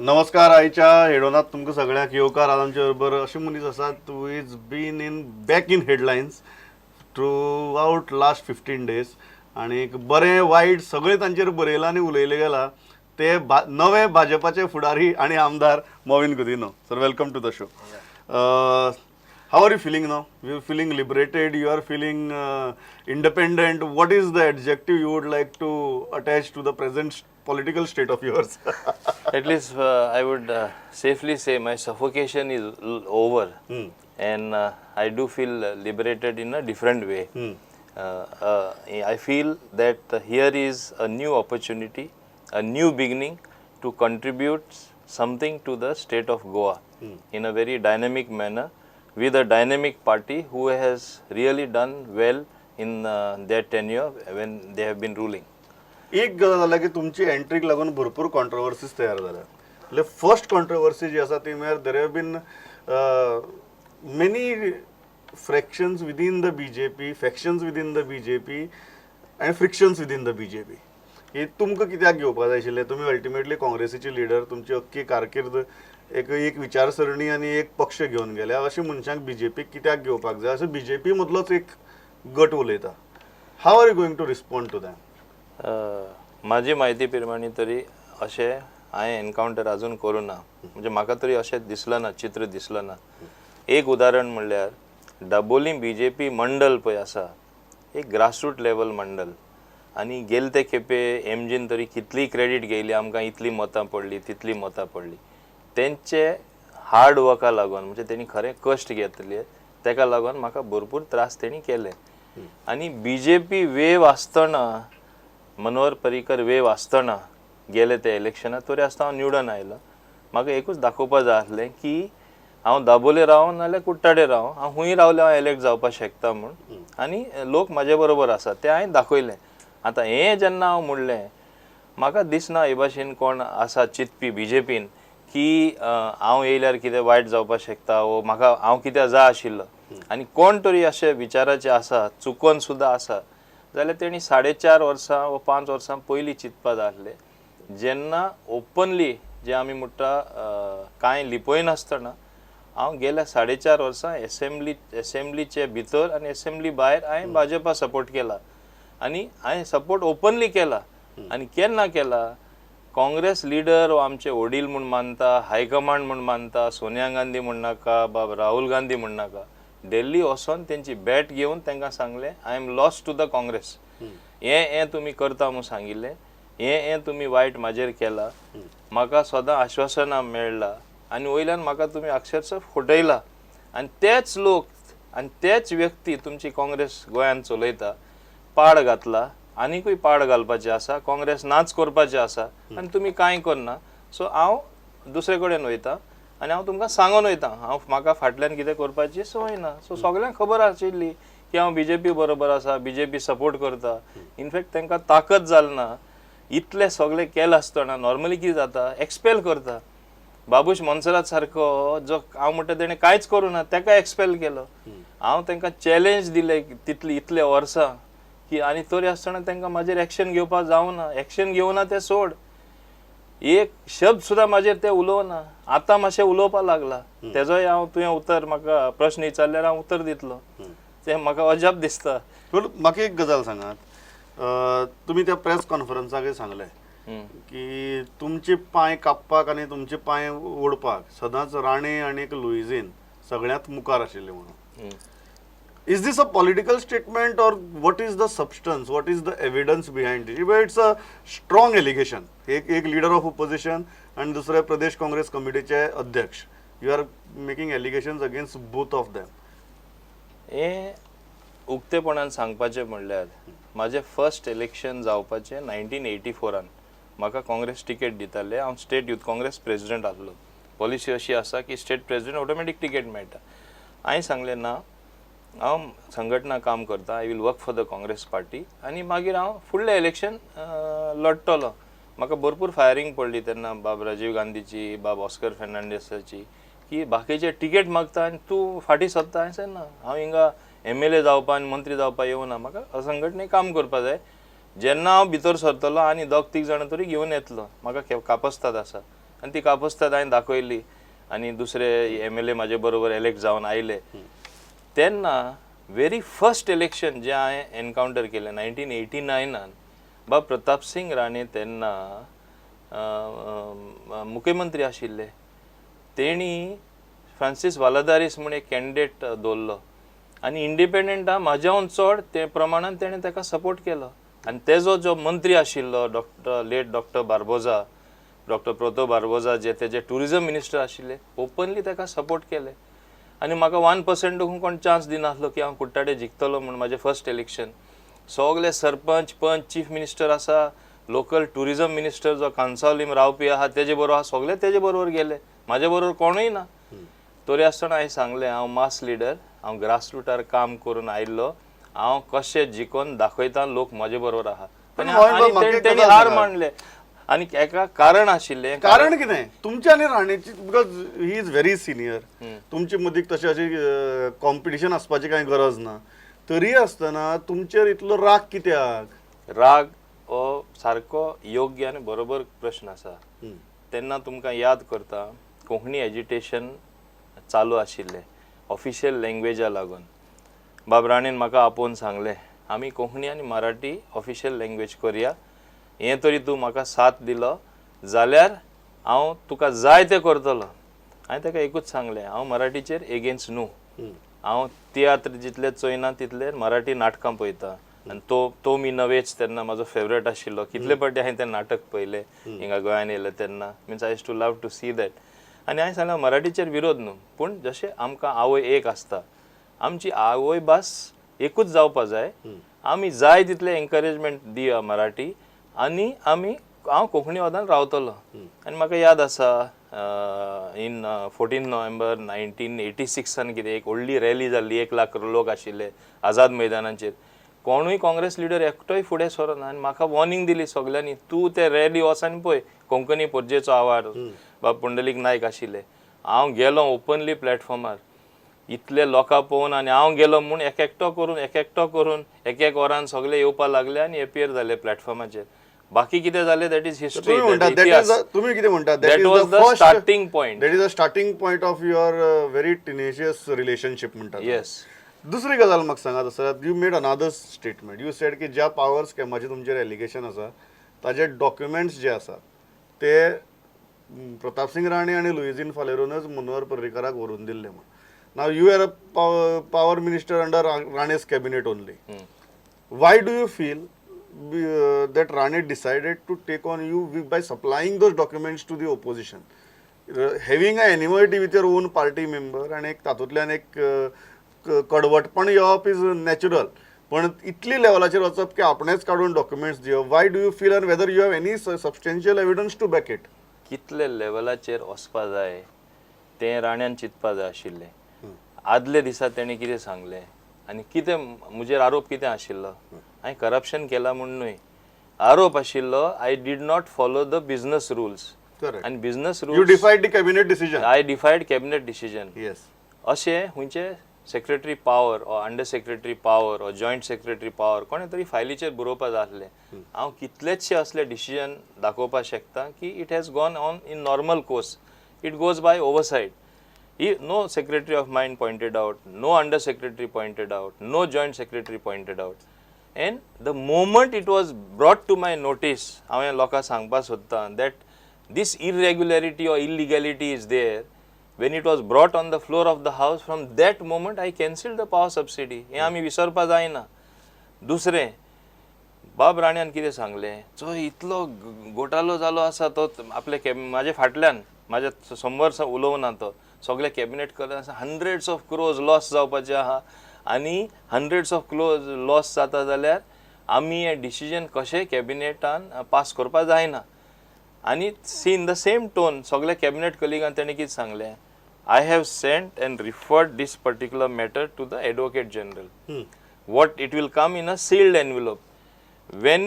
नमस्कार. आयच्या हेडोनात तुमकां सगळ्यांक येवकार. आज आमचे बरोबर अशे मनीस आसात who is been in back in headlines throughout last 15 days आणि एक बरें वायट सगळें तांचेर बरयलां आनी उलयलें गेलां. ते नवे भाजपाचे फुडारी आनी आमदार Mauvin Godinho. Sir, welcome to the show. How are you feeling now? You feeling liberated? You are feeling independent? What is the adjective you would like to attach to the present political state of yours? At least I would safely say my suffocation is over and I do feel liberated in a different way. I feel that here is a new opportunity, a new beginning to contribute something to the state of Goa in a very dynamic manner with a dynamic party who has really done well in their tenure when they have been ruling. एक गजाल जाल्या की तुमची एंट्रीक लागून भरपूर controversies तयार जाल्या. म्हणजे फर्स्ट कॉन्ट्रोवर्सी जी आसा ती म्हळ्यार there have been many fractions within the BJP, factions within the BJP and frictions within the BJP की तुमकां कित्याक घेवपा जाय आशिल्लें? तुमी अल्टिमेटली काँग्रेसीचे लिडर, तुमची अख्खी कारकीर्द एक एक विचारसरणी आनी एक पक्ष घेवन गेल्या. अशें मनशांक बीजेपीक कित्याक घेवपाक जाय अशें बीजेपी मदलोच एक गट उलयता. How are you going to respond to them? म्हाजी म्हायती प्रमाणे तरी अशें हांवें एनकावंटर अजून करूं ना, म्हणजे म्हाका तरी अशें दिसलें ना, चित्र दिसलें ना. एक उदाहरण म्हणल्यार दाबोली बीजेपी मंडल पळय आसा, एक ग्रासरूट लेवल मंडल आनी गेले ते खेपे एमजीन तरी कितली क्रेडीट घेयली, आमकां इतली मतां पडली, तितली मतां पडली. तेंचे हार्ड वर्का लागून, म्हणजे तेणी खरें कश्ट घेतले, तेका लागून म्हाका भरपूर त्रास तेणी केले. आनी बीजेपी वेव आसतना, मनोहर पर्रीकर वेव आसतना गेले ते इलेक्शनाक, तरी आसतना हांव निवडून आयलो. म्हाका एकूच दाखोवपा जाय आसलें की हांव दाबोले राव नाल्यार कुडटाडे राव, हांव खूंय रावलें हांव एलेक्ट जावपाक शकता म्हूण आनी लोक म्हाजे बरोबर आसा, तें हांवें दाखयलें. आतां हें जेन्ना हांव म्हणलें, म्हाका दिसना हे भाशेन कोण आसा चिंतपी बीजेपीन की हांव येयल्यार कितें वायट जावपाक शकता वो म्हाका हांव कित्याक जाय आशिल्लो. आनी कोण तरी अशे विचाराचे आसा, चुकोन सुद्दां आसा जाल्यार तेणी 4.5 वर्सां वा 5 वर्सां पयलीं चिंतपा जाय आसलें, जेन्ना ओपनली जे आमी म्हणटा कांय लिपयनासतना हांव गेल्या 4.5 वर्सां एसेंब्लीचे भितर आनी एसेंब्ली भायर हांवें भाजपा सपोर्ट केला आनी हांवें सपोर्ट ओपनली केला. आनी केन्ना केला? काँग्रेस लिडर हो आमचे वडील म्हूण मानता, हायकमांड म्हूण मानता, सोनिया गांधी म्हण नाका, बाब राहुल गांधी म्हण नाका, दिल्ली वचोन तेंची भेट घेवन तांकां सांगलें, "I am lost to the Congress. हें हें तुमी करता म्हूण सांगिल्लें, हें हें तुमी वायट म्हाजेर केला, म्हाका सदां आश्वासनां मेळ्ळा आनी वयल्यान म्हाका तुमी अक्षरशः फटयला आनी तेच लोक आनी तेच व्यक्ती तुमची काँग्रेस गोंयांत चलयता. पाड घातला, आनिकूय पाड घालपाचें आसा, काँग्रेस नाच करपाचें आसा आनी तुमी कांय करना. सो हांव दुसरे कडेन वयता आनी हांव तुमकां सांगून वयता, हांव म्हाका फाटल्यान कितें करपाची संवय ना." सो सगल्यांक खबर आशिल्ली की हांव बीजेपी बरोबर आसा, बीजेपी सपोर्ट करता. इनफॅक्ट तांकां ताकद जाल ना. इतलें सगळें केलें आसतना नॉर्मली कितें जाता, एक्सपेल करता. बाबूश मोन्सेरात सारको जो हांव म्हणटा तेणें कांयच करूं ना, ताका एक्सपेल केलो. हांव तांकां चॅलेंज दिले तितली इतले वर्सां की आनी तरी आसतना तांकां म्हाजेर एक्शन घेवपाक जावना. एक्शन घेवना तें सोड, एक शब्द सुद्दां म्हाजेर ते उलोवना. आतां मातशें उलोवपाक लागला, तेजोय हांव तुवें उतर म्हाका प्रश्न विचारल्यार हांव उतर दितलो. तें म्हाका अजाप दिसता. पूण म्हाका एक गजाल सांगात, तुमी त्या प्रेस कॉन्फरन्साकय सांगलें की तुमचे पांय कापपाक आनी तुमचे पांय ओडपाक सदांच राणे आनी एक लुईझीन सगळ्यांत मुखार आशिल्ले म्हणून. Is this a political statement or what is the substance? What is the evidence behind it? It's a strong allegation. एक एक लिडर ऑफ ओपोजिशन आणि दुसरे प्रदेश काँग्रेस कमिटीचे अध्यक्ष, you are making allegations against both of them. हें उक्तेपणान सांगपाचें म्हणल्यार म्हाजें फर्स्ट इलेक्शन जावपाचें 1984न म्हाका काँग्रेस टिकेट दिताले. हांव स्टेट युथ काँग्रेस प्रेजिडेंट आसलो. पॉलिसी अशी आसा की स्टेट प्रेजिडेंट ऑटोमॅटीक टिकेट मेळटा. हांवें सांगलें, ना, हांव संघटना काम करता, I will work for the Congress party आनी मागीर हांव फुडलें इलेक्शन लडटलो. म्हाका भरपूर फायरींग पडली तेन्ना बाब राजीव गांधीची, बाब ऑस्कर फेर्नांडीसाची की बाकीचे टिकेट मागता आनी तूं फाटीं सरता. हांवें सांगलें, ना, हांव हिंगा एमएलए जावपा आनी मंत्री जावपा येवना, म्हाका संघटनेक काम करपा जाय. जेन्ना हांव भितर सरतलो आनी दोग तीग जाणां तरी घेवन येतलो, म्हाका कापस्ताद आसा. आनी आनी ती कापस्ताद हांवें दाखयली आनी दुसरे एमएलए म्हाजे बरोबर एलेक्ट जावन आयले. तेन्ना व्हेरी फर्स्ट इलेक्शन जें हांवें एनकावंटर केलें 1989नान, बाब प्रताप सिंग राणे तेन्ना मुख्यमंत्री आशिल्ले. तेणी फ्रांसीस वालादारीस म्हूण एक कॅन्डिडेट दवरलो आनी इंडिपेंडंटा म्हाज्याहून चड ते प्रमाणान तेणें ताका सपोर्ट केलो. आनी तेजो जो मंत्री आशिल्लो, doctor, late doctor Barbosa, doctor Proto Barbosa, जे तेजे ट्युरिजम मिनिस्टर आशिल्ले, ओपनली ताका सपोर्ट केले. आनी म्हाका 1% कोण चान्स दिनासलो की हांव कुडटाडे जिखतलो म्हूण. म्हाजें फर्स्ट इलेक्शन, सगळे सरपंच, पंच, चीफ मिनिस्टर आसा, लोकल ट्युरिजम मिनिस्टर जो कांसावलीम रावपी आहा तेजे बरोबर आहा, सगळे तेजे बरोबर गेले, म्हाजे बरोबर कोणूय ना. तरी आसतना हांवें सांगलें, हांव मास लिडर, हांव ग्रास रुटार काम करून आयिल्लो, हांव कशें जिखोन दाखयता, लोक म्हजे बरोबर आहा. पण आनी गोंयबाब, आनी म्हाका एक तेणी गजाल हार सांगात. मांडले आनी एका कारण आशिल्लें. कारण कितें तुमच्या आनी राणेची? Because he is very senior, तुमचे मदीं तशें अशी कॉम्पिटिशन आसपाची कांय गरज ना. तरी आसतना तुमचेर इतलो राग कित्याक? राग हो सारको योग्य आनी बरोबर प्रश्न आसा. तेन्ना तुमकां याद करता, कोंकणी एजिटेशन चालू आशिल्लें ऑफिशियल लँग्वेजा लागून. बाब राणेन म्हाका आपोवन सांगलें, आमी कोंकणी आनी मराठी ऑफिशियल लँग्वेज करया, हें तरी तूं म्हाका साथ दिलो जाल्यार हांव तुका जाय तें करतलो. हांवें ताका एकूच सांगलें, हांव मराठीचेर एगेन्स्ट न्हू. हांव तियात्र जितले चोयना तितले मराठी नाटकां पळयता आनी तो तो मी नवेच तेन्ना म्हाजो फेवरेट आशिल्लो. कितले फावटी हांवें तें नाटक पळयलें हिंगा गोंयान येयलें तेन्ना. Means I used to love to see that. आनी हांवें सांगलें, मराठीचेर विरोध न्हू, पूण जशें आमकां आवय एक आसता, आमची आवय भास एकूच जावपा जाय. आमी जाय तितलें एनकरेजमेंट दिया मराठी आनी आमी हांव कोंकणीवादान रावतलो. आनी म्हाका याद आसा, इन 14 नोव्हेंबर 1986आन कितें एक व्हडली रॅली जाल्ली, 1 लाख लोक आशिल्ले आझाद मैदानाचेर. कोणूय काँग्रेस लिडर एकटोय फुडें सरना आनी म्हाका वॉर्निंग दिली सगल्यांनी, तूं ते रॅली वच आनी पळय कोंकणी पोरजेचो आवाज. बाब पुंडलीक नायक आशिल्ले. हांव गेलो ओपनली प्लॅटफॉर्मार, इतले लोकां पळोवन आनी हांव गेलो म्हूण एक एकटो करून, एक एकटो करून, एक एक वरान सगळे येवपा लागले आनी एपियर जाले प्लॅटफॉर्माचेर. बाकी कितें जालें, that is history. तुम्ही म्हणता that is, तुम्ही कितें म्हणटा? That was the starting point. That is the starting point of your very tenacious relationship म्हणटा. येस. दुसरी गजाल म्हाका सांगात आसा, you made another statement. You said की ज्या पावर स्कॅमाचे तुमचेर एलिगेशन आसा ताजे डॉक्युमेंट्स जे आसात ते प्रतापसिंग राणे आनी लुईझीन फालेरोनच मनोहर पर्रीकाराक व्हरून दिल्ले म्हूण. Now you are a power minister under Rane's cabinet only. Why do you feel that Rane decided to take on you by supplying those documents to the opposition? Having a animosity with your own party member आणि एक तातूंतल्यान एक कडवटपण येवप is natural, पण इतली लेवलाचेर वचप की आपणेच काडून डॉक्युमेंट्स दिवप, why do you feel and whether you have any substantial evidence to back it? कितले लेवलाचेर वचपा जाय तें राण्यान चिंतपा जाय आशिल्लें. आदले दिसा तेणें कितें सांगलें आनी कितें म्हजेर आरोप कितें आशिल्लो? हांवें करप्शन केलां म्हूण न्हय आरोप आशिल्लो. I did not follow the business rules. आनी business you rules defied the cabinet decision. I defied cabinet decision. अशें खंयचे secretary power or under secretary power or joint secretary power कोणें तरी फायलीचेर बरोवपा जाय आसलें. हांव कितलेचशे असले डिसिजन दाखोवपाक शकता की it has gone on in normal course, it goes by oversight. No secretary of mine pointed out, no under secretary pointed out, no joint secretary pointed out. And the moment it was brought to my notice, हांवें लोकांक सांगपाक सोदतां that this irregularity or illegality is there, when it was brought on the floor of the house, from that moment I cancelled the power subsidy. हें आमी विसरपा जायना. दुसरें, बाब राण्यान कितें सांगलें, चोय इतलो घोटालो जालो आसा, तो आपले कॅब म्हाजे फाटल्यान म्हाज्या समोर उलोवना, तो सगळे कॅबिनेट करून हंड्रेड्स ऑफ क्रोज लॉस जावपाचे आहा आनी हंड्रेड्स ऑफ क्रोज लॉस जाता जाल्यार आमी हें डिसिजन कशें कॅबिनेटान पास करपा जायना. आनी see, in the same tone सगळे कॅबिनेट कलिगान तेणें कितें सांगलें, I have sent and referred this particular matter to the Advocate General. What it will come in a sealed envelope. When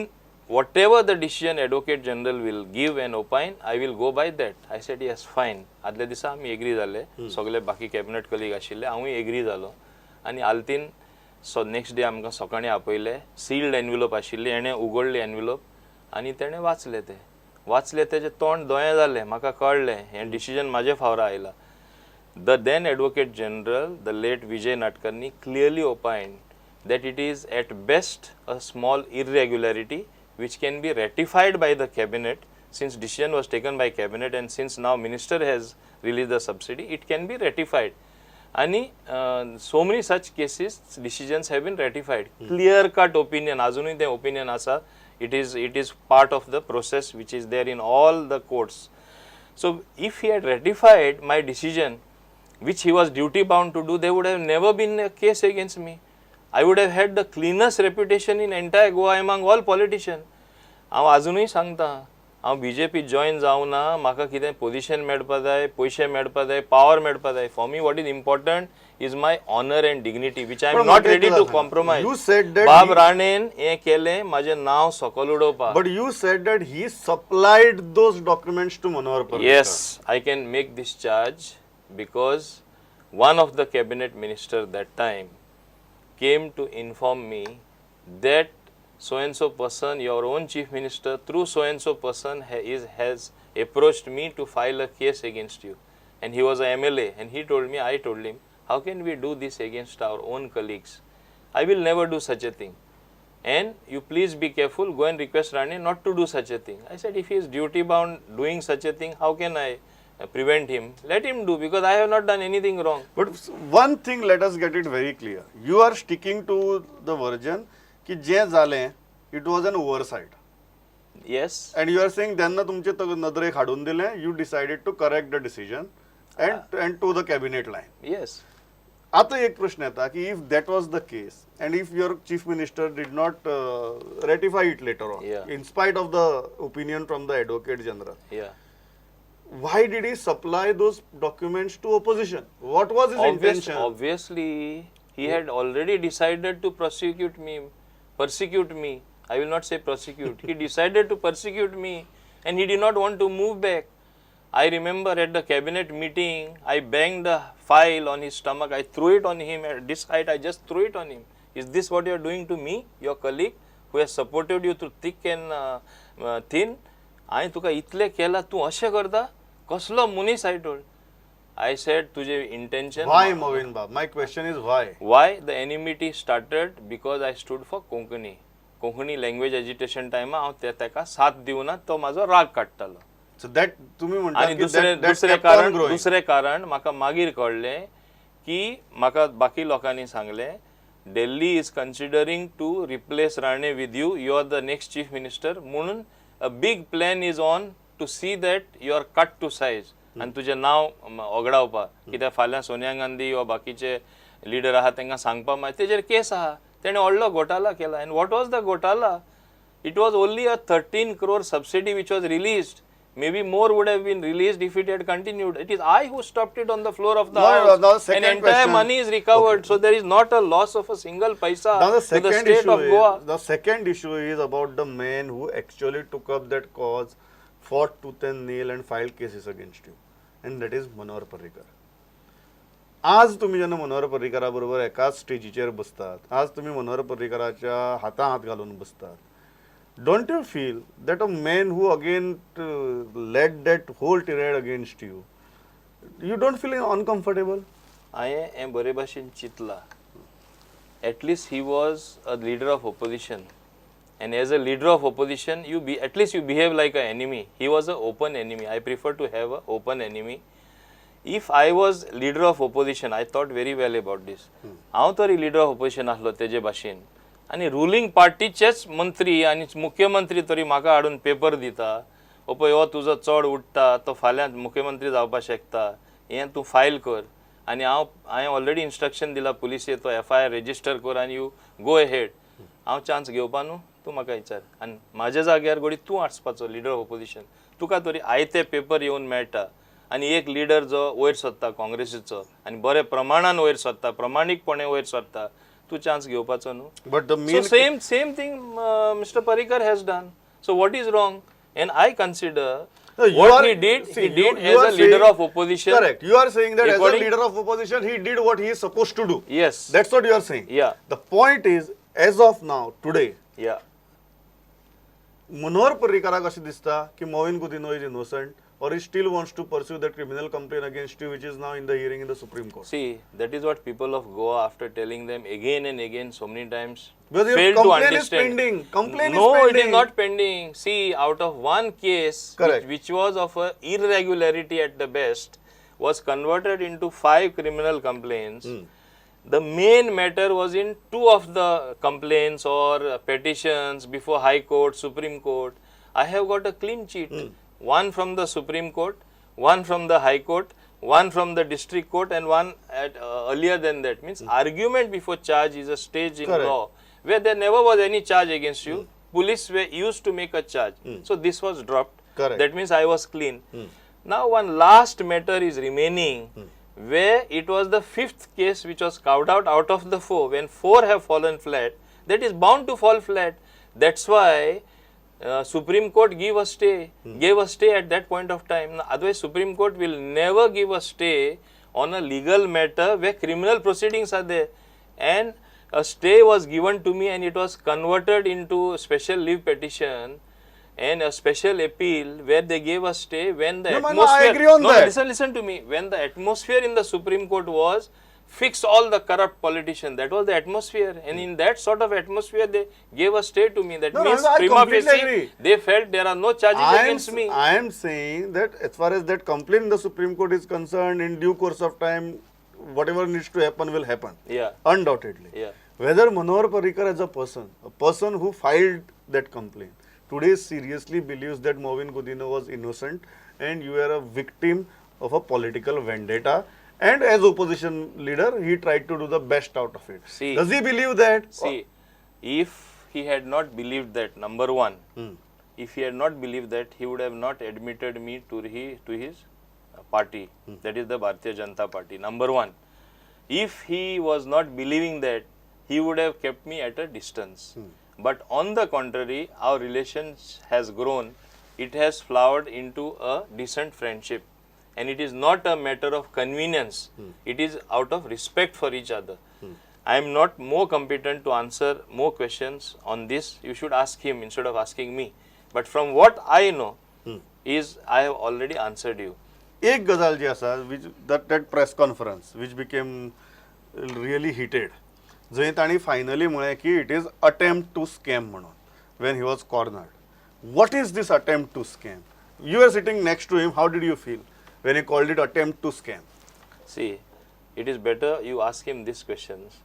whatever the decision Advocate General will give and opine, I will go by that. I said, yes, fine. आदल्या दिसा आमी agree जाले, सगळे बाकी cabinet colleague आशिल्ले, हांवूय agree जालो. आनी आल्तीन सो नेक्स्ट डे आमकां सकाळीं आपयले. सिल्ड एनविलोप आशिल्ली. हेणें उगडली एनविलोप आनी तेणें वाचलें. तें वाचलें तेजें तोंड दोळे जालें. म्हाका कळ्ळें हें डिसिजन म्हाजे फावरा आयलां. The then Advocate General, the late Vijay Nadkarni, clearly opined that it is at best a small irregularity which can be ratified by the cabinet. Since decision was taken by cabinet and since now minister has released the subsidy, it can be ratified. आणि so many such cases, decisions have been ratified. Clear cut opinion, अजूनय तें opinion आसा. It is part of the process which is there in all the courts. So if he had ratified my decision, which he was duty bound to do, there would have never been a case against me. I would have had the cleanest reputation in entire Goa among all politicians. हांव अजुनूय सांगता, हांव BJP join जावना म्हाका कितें position मेळपा जाय, पयशे मेळपा जाय, पावर मेळपा जाय. For me, what is important is my honour and dignity, which I am पण not म्हाका रेडी एक टू सांगा. Compromise. You said that बाब राणेन हें केलें म्हाजें नांव सकल उडोवपाक. But you said that he supplied those documents to Manohar Parrikar. Yes, I can make this charge because one of the cabinet minister that time came to inform me that so and so person, your own chief minister, through so and so person has approached me to file a case against you. And he was a MLA and he told me, I told him, "How can we do this against our own colleagues? I will never do such a thing. And you please be careful, go and request Rane not to do such a thing." I said, "If he is duty bound doing such a thing, how can I prevent him? Let him do, because I have not done anything wrong." But one thing, let us get it very clear. You are sticking to the version की जें जालें, it was an oversight. Yes. And you are saying जेन्ना तुमचे नदरेक हाडून दिलें, you decided to correct the decision and to the cabinet line. Yes. आता एक प्रश्न येता की if that was the case and if your chief minister did not ratify it later on, in spite of the opinion from the Advocate General, why did he supply those documents to opposition? What was his intention? Obviously, he had already decided to prosecute me, persecute me. I will not say prosecute. He decided to persecute me and he did not want to move back. I remember at the cabinet meeting, I banged the file on his stomach. I threw it on him at this height. I just threw it on him. "Is this what you are doing to me, your colleague, who has supported you through thick and thin? हांवें तुका इतलें केलां, तूं अशें करता? कसलो मनीस?" I told. I said, तुजें intention Why, Movin Bab? My question is, why? Why the enmity started? Because I stood for Konkani. Konkani language agitation टायमा हांव ते ताका साथ दिवना, तो म्हाजो राग काडटालो. So that तुम्ही म्हणता आनी की दुसरें that दुसरें kept on कारण growing. दुसरें कारण म्हाका मागीर कळ्ळें की म्हाका बाकी लोकांनी सांगलें, "Delhi is considering to replace Rane with you. You are the next chief minister," म्हणून a big plan is on to see that you are cut to size आनी तुजें नांव ओगडावपाक. कित्याक फाल्यां सोनिया गांधी वा बाकीचे लिडर आहा तांकां सांगपा मागीर तेजेर केस आहा, तेणें व्हडलो घोटाला केला. And what was the घोटाला? It was only a 13 crore subsidy which was released. Maybe more would have been released if it had continued. It is I who stopped it on the floor of the No, house. No, now the second And entire question- money is recovered. So there is not a loss of a single paisa Now the to the second state issue of is, Goa. The second issue is about the man who actually took up that cause, fought tooth and nail and filed cases against you, and that is Manohar Parrikar. आज तुम्ही जेन्ना मनोहर पर्रीकरा बरोबर एकाच स्टेजीचेर बसतात, आज तुम्ही मनोहर पर्रीकराच्या हाता हात घालून बसतात, don't you feel that a man who again led that whole tirade against you, you don't feel uncomfortable? हांवें हें बरे भाशेन चिंतलां. At least he was a leader of opposition, and as a leader of opposition, you be at least you behave like a enemy. He was a open enemy. I prefer to have a open enemy. If I was leader of opposition, I thought very well about this, हांव तरी leader of opposition आसलो तेजे भाशेन आनी ruling पार्टीचेच मंत्री आनी मुख्यमंत्री तरी म्हाका हाडून पेपर दिता, हो पळय हो तुजो चड उडटा, तो फाल्यां मुख्यमंत्री जावपाक शकता, हें तूं फायल कर आनी हांव हांवें ऑलरेडी इन्स्ट्रक्शन दिला पुलिसे तो एफआयआर रेजिस्टर कर आनी you go ahead. हांव चान्स घेवपा न्हू? तूं म्हाका विचार. आनी म्हाज्या जाग्यार घोडी तूं आसपाचो लिडर ऑफ ओपोजिशन, तुका तरी आयते पेपर येवन मेळटा आनी एक लिडर जो वयर सरता काँग्रेसीचो आनी बरे प्रमाणान वयर सरता, प्रमाणीकपणे वयर सरता, तूं चान्स घेवपाचो न्हू? But the So main same thing Mr. Parrikar has done. So what is wrong? And I consider No, you what are- he did, see, he did you as are a leader saying- of opposition. Correct. You are saying that as a leader of opposition, he did what he is supposed to do. Yes. That's what you are saying. Yeah. The point is, as of now, today, Manohar पर्रीकाराक अशें दिसता की Mauvin Godinho is innocent, or he still wants to pursue the criminal complaint against you, which is now in the hearing in the Supreme Court? See, that is what people of Goa, after telling them again and again so many times, Because your failed to complaint is understand. Pending. Complaint is No, it is pending. Not pending. See, out of one case, Correct. which was of a irregularity at the best, was converted into five criminal complaints. The main matter was in two of the complaints or petitions before High Court, Supreme Court. I have got a clean chit. One from the Supreme Court, one from the High Court, one from the District Court, and one at earlier than that. Means argument before charge is a stage in Correct. Law where there never was any charge against you. Police were used to make a charge. So this was dropped. Correct. That means I was clean. Now one last matter is remaining, where it was the fifth case which was carved out of the four. When four have fallen flat, that is bound to fall flat. That's why Supreme Court gave a stay at that point of time. Now, otherwise, Supreme Court will never give a stay on a legal matter where criminal proceedings are there. And a stay was given to me and it was converted into special leave petition and a special appeal where they gave a stay when the No, no, atmosphere. I agree on No, that. Listen to me. When the atmosphere in the Supreme Court was fix all the corrupt politicians, that was the atmosphere, and in that sort of atmosphere they gave a stay to me. That No, no, means I prima completely facie agree. they felt there are no charges against me. I am saying that as far as that complaint in the Supreme Court is concerned, in due course of time, whatever needs to happen will happen. Undoubtedly. Whether Manohar Parrikar as a person who filed that complaint, today seriously believes that Mauvin Godinho was innocent and you are a victim of a political vendetta, and as opposition leader, he tried to do the best out of it. See- Does he believe that? See, if he had not believed that, number one, if he had not believed that, he would have not admitted me to his party, that is the Bharatiya Janata Party, number one. If he was not believing that, he would have kept me at a distance. But on the contrary, our relations has grown. It has flowered into a decent friendship. And it is not a matter of convenience. It is out of respect for each other. I am not more competent to answer more questions on this. You should ask him instead of asking me. But from what I know is I have already answered you. एक गजाल जी आसा, which that press conference which became really heated, जंय तांणी finally म्हळें की it is attempt to scam म्हणून, when he was cornered. What is this attempt to scam? You are sitting next to him, how did you feel when he called it attempt to scam? See, it is better you ask him these questions,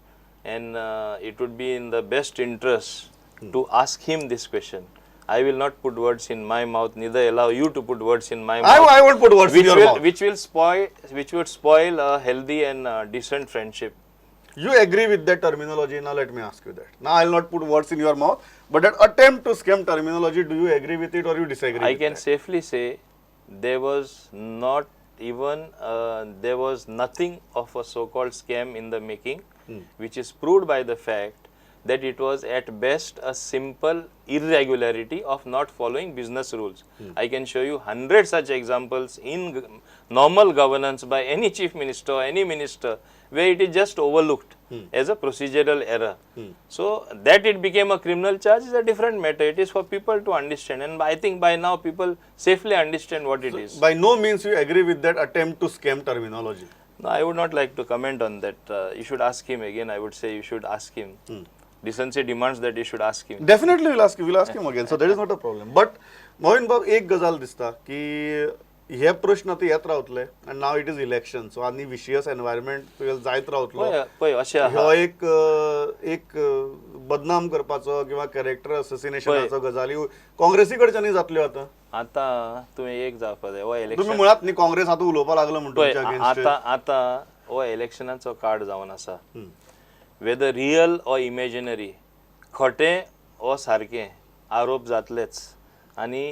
and it would be in the best interest to ask him this question. I will not put words in my mouth, neither allow you to put words in my mouth. I won't put words in which your will, mouth. Which would spoil a healthy and decent friendship. You agree with that terminology? Now let me ask you that. Now I'll not put words in your mouth, but that attempt to scam terminology, do you agree with it or you disagree I with can that? Safely say there was not even there was nothing of a so-called scam in the making, which is proved by the fact that it was at best a simple irregularity of not following business rules. I can show you 100 such examples in normal governance by any chief minister or any minister where it is just overlooked as a procedural error. So that it became a criminal charge is a different matter. It is for people to understand, and I think by now people safely understand what it is. By no means you agree with that attempt to scam terminology? No, I would not like to comment on that. You should ask him again. I would say you should ask him. Decency demands that you should ask him. Definitely we'll ask him again. So that is not a problem. But Mauvin बाब, एक गजाल दिसता की हे प्रश्न आतां येत रावतले आनी now it is election, so आनी विशियस एनवायरमेंट जायत रावतलो. पळय पळय, अशें आहा. हो एक एक बदनाम करपाचो किंवा कॅरेक्टर असोसिनेशनाचो गजाली काँग्रेसी कडच्यानूय जातल्यो आतां. आतां तुवें एक जावपा जाय, हो तुमी इलेक्शन म्हळात न्ही, काँग्रेस आतां उलोवपाक लागलो म्हण पळय, तुमच्या अगेन्स्ट. आतां आतां हो इलेक्शनाचो काळ जावन आसा. वेदर रियल ऑर इमेजिनरी, खोटें ओ सारकें, आरोप जातलेच आनी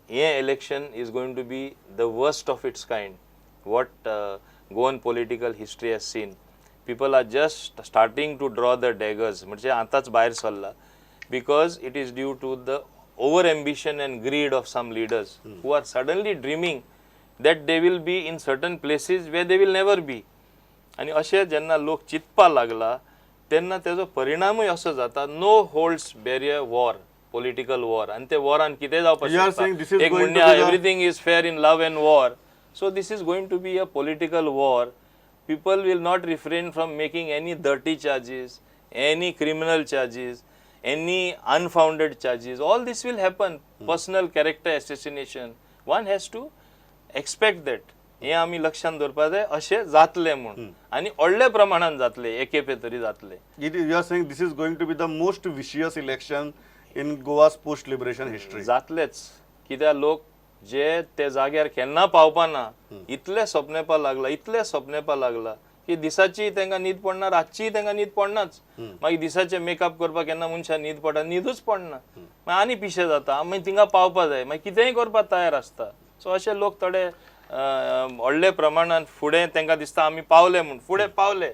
हें election is going to be the worst of its kind what Goan political history has seen. People are just starting to draw the daggers, म्हणजे आतांच भायर सरला, because it is due to the over ambition and greed of some leaders who are suddenly dreaming that they will be in certain places where they will never be. आनी अशें जेन्ना लोक चिंतपा लागला तेन्ना तेजो परिणामूय असो जाता, no holds barrier war. political war आनी ते वॉरान कितें जावपाक You are saying this शकता. is एक going to म्हणणे be the- everything is fair in love and war. So this is going to be a political war. People will not refrain from making any dirty charges, any criminal charges, any unfounded charges. All this will happen. Personal character assassination. One has to expect that. हें आमी लक्षांत दवरपा जाय अशें जातलें म्हूण आनी व्हडल्या प्रमाणान जातलें, एके तरी जातलें. You are saying this is going to be the most vicious election in Goa's post liberation history. जातलेच, कित्याक लोक जे ते जाग्यार केन्ना पावपाना इतले सपनेपा लागला, इतले सपनेपा लागला की दिसाची तांकां न्हीद पडना, रातचीय तांकां न्हीद पडनाच. मागीर दिसाचे मेकअप करपाक केन्ना मनशां न्हीद पडना, न्हिदूच पडना, मागीर आनी पिशे जाता, मागीर थिंगा पावपा जाय, मागीर कितेंय करपाक तयार आसता. सो अशे लोक थोडे व्हडले प्रमाणान फुडें तांकां दिसता आमी पावले म्हूण, फुडें पावले,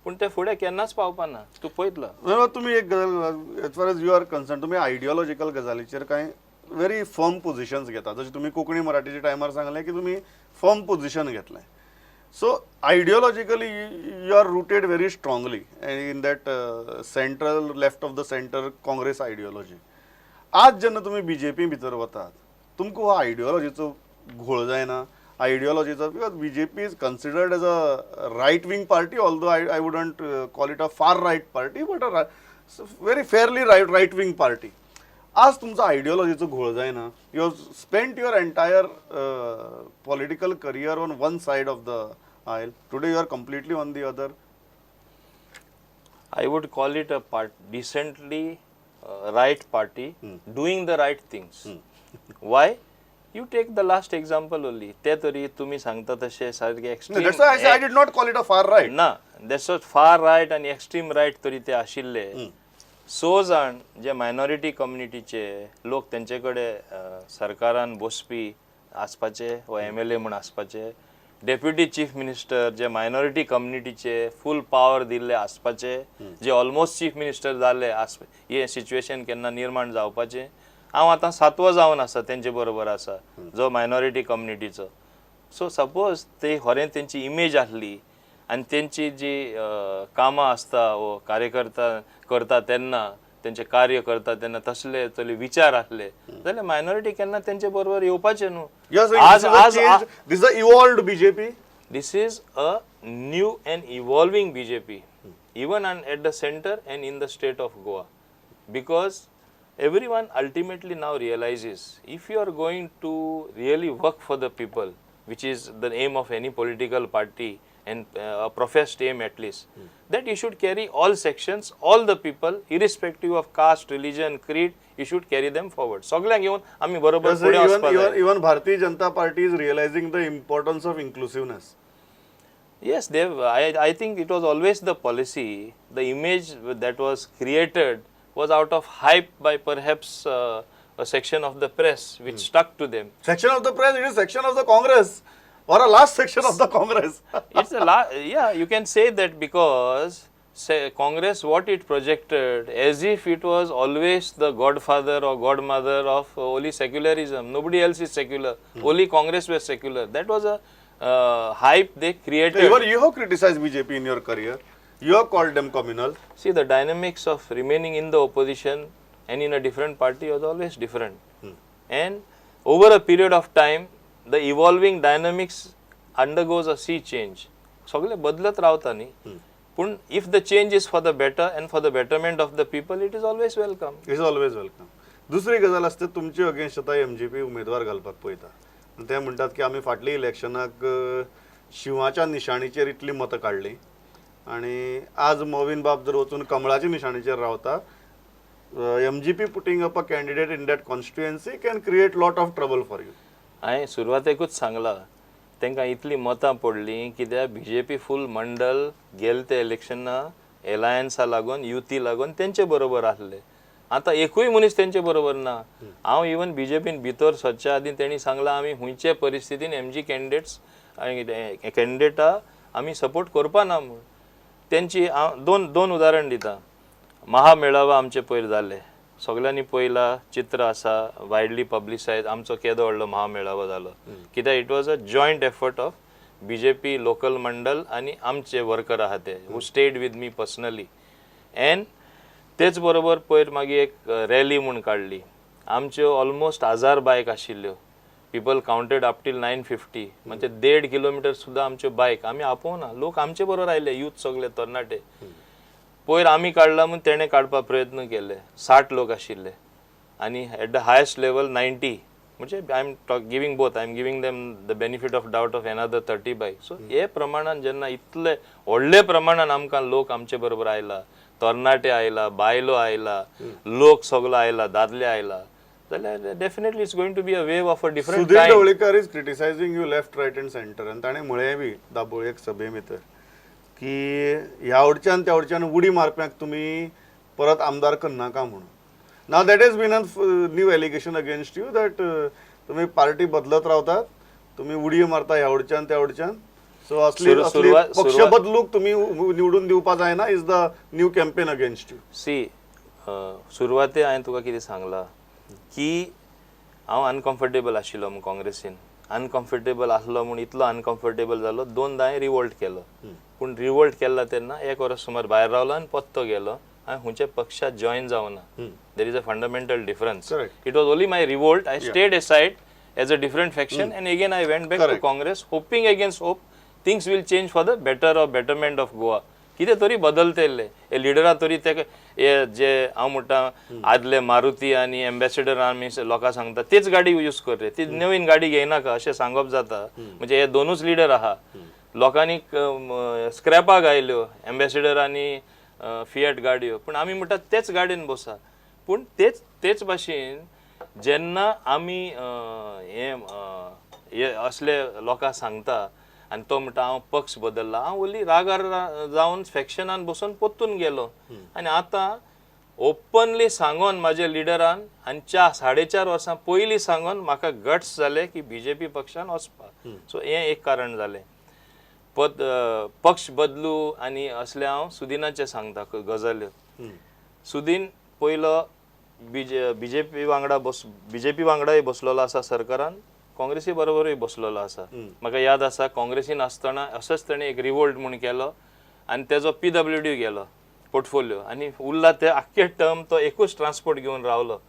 पूण ते फुडें केन्नाच पावपाना, तूं पळयतलो. बरोबर. तुमी एक गजाल, as far as you are concerned, तुमी आयडियोलॉजिकल गजालीचेर कांय व्हेरी फर्म पोझिशन्स घेता. जशें तुमी कोंकणी मराठीच्या टायमार सांगलें की तुमी फर्म पोझिशन घेतलें. So ideologically you are rooted very strongly in that central, left of the center Congress ideology. आज जेन्ना तुमी बीजेपी भितर वतात, तुमकां हो आयडियोलॉजीचो घोळ जायना आयडियोलॉजीचो? Because BJP is considered as a right wing party, although I wouldn't call it a far right party, but a very fairly right wing party. आज तुमचो आयडियोलॉजीचो घोळ जायना? You have spent your entire political career on one side of the aisle. Today you are completely on the other. I would call it a part decently right party doing the right things. Why? You take the last example only. ते तरी तुम्ही सांगता तशे सारखे No, that's why I say I did not call it a far right. ना, that's far right आनी extreme right तरी ते आशिल्ले. स जाण जे मायनॉरिटी कम्युनिटीचे लोक तेंचे कडेन सरकारान बसपी आसपाचे वा एमएलए म्हूण आसपाचे, डेप्युटी चीफ मिनिस्टर जे मायनॉरिटी कम्युनिटीचे फूल पावर दिल्ले आसपाचे, जे ऑलमोस्ट चीफ मिनिस्टर जाल्ले आस, हे सिच्युएशन केन्ना निर्माण जावपाचें? हांव आतां सातवो जावन आसा तेंचे बरोबर आसा जो मायनॉरिटी कम्युनिटीचो. सो सपोज ते खरें तेंची इमेज आसली आनी तेंची जी कामां आसता वो कार्यकर्ता करता तेन्ना, तेंचे कार्य करता तेन्ना तसले तसले विचार आसले जाल्यार मायनॉरिटी केन्ना तेंचे बरोबर येवपाचे न्हू. You are saying this is a change, this is a evolved BJP. This is a new and evolving BJP, even at the center and in the state of Goa, because everyone ultimately now realizes if you are going to really work for the people, which is the aim of any political party and a professed aim at least, that you should carry all sections, all the people, irrespective of caste, religion, creed, you should carry them forward. सगळ्यांक घेवन आमी बरोबर फुडें Even, वचपाक जाय. even Bharatiya Janata Party is realizing the importance of inclusiveness. Yes, they've. I think it was always the policy. The image that was created was out of hype by perhaps a section of the press which stuck to them. Section of the press, it is section of the Congress or a last section of the Congress. It's a yeah, you can say that because, say, Congress, what it projected as if it was always the godfather or godmother of only secularism. Nobody else is secular. Only Congress was secular. That was a hype they created. Even you have criticized BJP in your career. You have called them communal. See, the dynamics of remaining in the opposition and in a different party was always different. And over a period of time, the evolving dynamics undergoes a sea change. सगळे बदलत रावता न्ही, पूण if the change is for the better and for the betterment of the people, it is always welcome. Is always welcome. दुसरी गजाल आसता, तुमचे against आतां एमजीपी उमेदवार घालपाक पळयता आनी ते म्हणटात की आमी फाटल्या इलेक्शनाक शिंवाच्या निशाणीचेर इतलीं मतां काडलीं आनी आज मोविन बाब जर वचून कमळाच्या निशाणीचेर रावता, MGP putting up a candidate in that constituency can create lot of trouble for you. हांवें सुरवातेकूच सांगलां, तांकां इतलीं मतां पडलीं कित्याक बीजेपी फूल मंडल गेले ते इलेक्शना एलायन्सा लागून, युती लागून तेंचे बरोबर आसले. आतां एकूय मनीस तेंचे बरोबर ना. हांव इवन बीजेपीन भितर सरच्या आदीं तेणी सांगलां, आमी खंयचे परिस्थितीन एमजी कॅन्डिडेट्स कॅन्डिडेटा आमी सपोर्ट करपा ना म्हूण. तेंची हांव दोन दोन उदाहरण दिता. महामेळावा आमचे पयर जाले, सगल्यांनी पळयला, चित्र आसा वायडली पब्लिसायज. आमचो केदो व्हडलो महामेळावो जालो, कित्याक it was a joint effort of BJP local मंडल आनी आमचे वर्कर आहा ते who stayed with me personally, and तेच बरोबर पयर मागीर एक रॅली म्हूण काडली. आमच्यो ऑलमोस्ट 1000 बायक आशिल्ल्यो. People counted up till 950, म्हणजे 1.5 किलोमिटर सुद्दां आमच्यो बायक आमी आपोवना, लोक आमचे बरोबर आयले, यूथ सगळे तरणाटे. पयर आमी काडला म्हूण तेणें काडपाक प्रयत्न केले. 60 लोक आशिल्ले आनी at the highest level 90. म्हणजे I am giving both, I am giving them the benefit of doubt of another 30 bike. So हे प्रमाणान जेन्ना इतले व्हडले प्रमाणान आमकां लोक आमचे बरोबर आयला, तरणाटे आयला, बायलो आयला, लोक सगलो आयला, दादले आयला, जाल्यार definitely it's going to be a wave of a different Sudin kind. Dhavalikar is criticizing you left, right and center. आनी ताणें म्हळें बी दाबोळी एक सभे भितर की ह्या वटच्यान त्या वटच्यान उडी मारप्यांक तुमी परत आमदार करनाका म्हणून. Now that is been a new allegation against you, that तुमी पार्टी बदलत रावतात, तुमी उडयो मारता ह्या वटच्यान त्या वटच्यान. सो असली असली पक्ष बदलूक तुमी निवडून दिवपा जायना is the new campaign against you. See, सुरवाते हांवें तुका कितें सांगलां की हांव अनकम्फर्टेबल आशिल्लो म्हूण. काँग्रेसीन अनकम्फर्टेबल आसलो म्हूण इतलो अनकम्फर्टेबल जालो, दोनदां हांवें रिवोल्ट केलो. पूण रिवोल्ट केला तेन्ना एक वर्स सुमार भायर रावलो आनी पत्तो गेलो. हांवें खंयच्या पक्षात जॉयन जावना. There is a fundamental difference. It was only my revolt. I stayed aside as a different faction and again I went back to Congress, hoping against hope things will change for the better or betterment of Goa. कितें तरी बदलतले हे लिडरा तरी ते हे जे हांव म्हणटा आदले मारुती आनी एम्बेसिडर आमी लोकांक सांगता तेच गाडी यूज कर रे, ती नवीन गाडी घेयनाका अशें सांगप जाता. म्हणजे हे दोनूच लिडर आहा. लोकांनी स्क्रॅपाक आयल्यो एम्बेसिडर आनी फिएट गाडयो, पूण आमी म्हणटा तेच गाडयेन बसा. पूण तेच तेच भाशेन जेन्ना आमी हे हे असले लोकांक सांगता आनी तो म्हणटा हांव पक्ष बदलला, हांव ओली रागार जावन फॅक्शनान बसून परतून गेलो. आनी आतां ओपनली सांगोन म्हाज्या लिडरान आनी 4.5 वर्सां पयलीं सांगोन म्हाका गट्स जाले की बीजेपी पक्षान वचपाक. सो हें एक कारण जालें. पद पक्ष बदलू आनी असलें हांव सुदिनाचें सांगता गजाल्यो. सुदीन पयलो बीजेपी वांगडा बस, बीजेपी वांगडाय बसलेलो आसा सरकारान, काँग्रेसी बरोबरूय बसलेलो आसा. म्हाका याद आसा, काँग्रेसीन आसतना असोच ताणें एक रिवोल्ट म्हूण केलो आनी तेजो पीडब्ल्यूडी गेलो पोर्टफोलियो आनी उरला ते आख्खे टर्म तो एकूच ट्रान्सपोर्ट घेवन रावलो.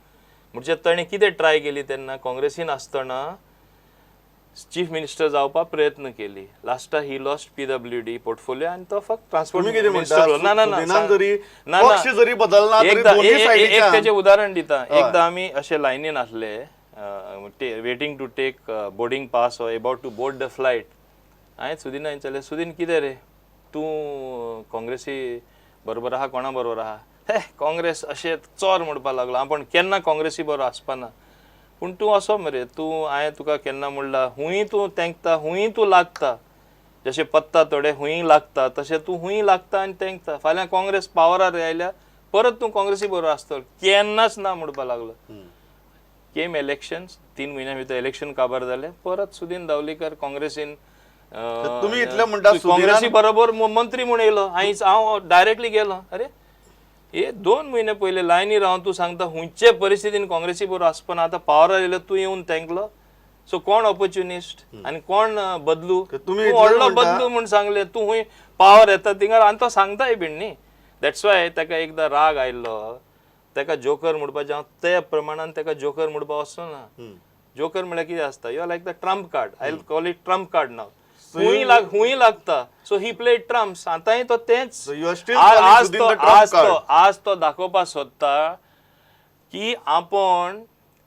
म्हणजे ताणें कितें ट्राय केली तेन्ना काँग्रेसीन आसतना चीफ मिनिस्टर जावपाक प्रयत्न केली. लास्टाक he lost PWD portfolio आनी तो फक्त ट्रान्सपोर्ट तुम्ही कितें म्हणटा? ना ना ना. सुदिनान जरी ना, ना. पक्ष जरी बदलना तरी एकदा दोन्ही एक सायडीच्यान तेजें उदाहरण दिता. एकदा आमी अशे लायनीन आसले, waiting to take boarding pass or about to board the flight. हांवें सुदिना विचारलें, सुदीन, कितें रे, तूं काँग्रेसी बरोबर आहा, कोणा बरोबर आहा? हे काँग्रेस अशें चोर म्हणपाक लागलो. आपूण केन्ना काँग्रेसी बरोबर आसपाना, पूण तूं असो मरे तूं, हांवें तुका केन्ना म्हणला, हुंय तूं तेंकता, हुंय तूं लागता, जशें पत्ता थोडे हुंय लागता तशें तूं हुंय लागता आनी तेंकता. फाल्यां काँग्रेस पावरार आयल्या, परत तूं काँग्रेसी बरोबर आसतलो. केन्नाच ना म्हणपाक लागलो. केम इलेक्शन्स, 3 म्हयन्या भितर इलेक्शन काबार जालें, परत सुदीन दावलीकर काँग्रेसीन तुम्ही इतलें म्हणटा, काँग्रेसी बरोबर मंत्री म्हूण येयलो. हांव डायरेक्टली गेलो, अरे, हे 2 म्हयने पयले लायनी रावन तूं सांगता खंयचे परिस्थितीन काँग्रेसी बरोबर आसपाना, आतां पावरार येयलो तूं येवन तेंकलो. सो कोण ऑपॉर्च्युनिस्ट आनी कोण बदलू? तर तूं तुम्ही इतलें व्हडलो म्हणटा- बदलू म्हूण सांगलें, तूं खूंय पावर येता थिंगा आनी तो सांगताय बीन न्ही. That's why ताका एकदां राग आयिल्लो, ताका जोकर म्हणपाचें. हांव त्या प्रमाणान ताका जोकर म्हणपाक वचचो ना. जोकर म्हळ्यार कितें आसता? You are like the trump card. I call it trump card now. हुंय लाग हुंय लागता. So he play trumps. आतांय तो तेंच. So you are still calling आज Sudin तो the trump आज तो card. आज तो दाखोवपाक सोदता की आपण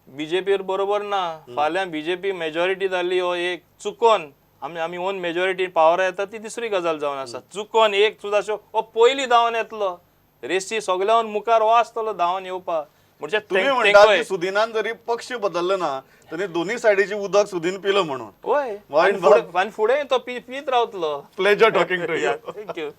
बीजेपीर बरोबर ना. फाल्यां बीजेपी मेजॉरिटी जाली हो एक चुकोन आमी ओन मेजॉरिटी पावर येता, ती दुसरी गजाल जावन आसा. चुकोन एक सुद्दां हो पयलीं धांवन येतलो रेसी, सगळ्यान मुखार हो आसतलो धांवन येवपाक. म्हणजे तुम्ही म्हणता की सुदिनान जरी पक्ष बदललो ना तरी दोन्ही सायडीची उदक सुदीन पिलो म्हणून. वय. वायन. आनी फुडें तो पीत रावतलो. Pleasure talking to you. Thank you.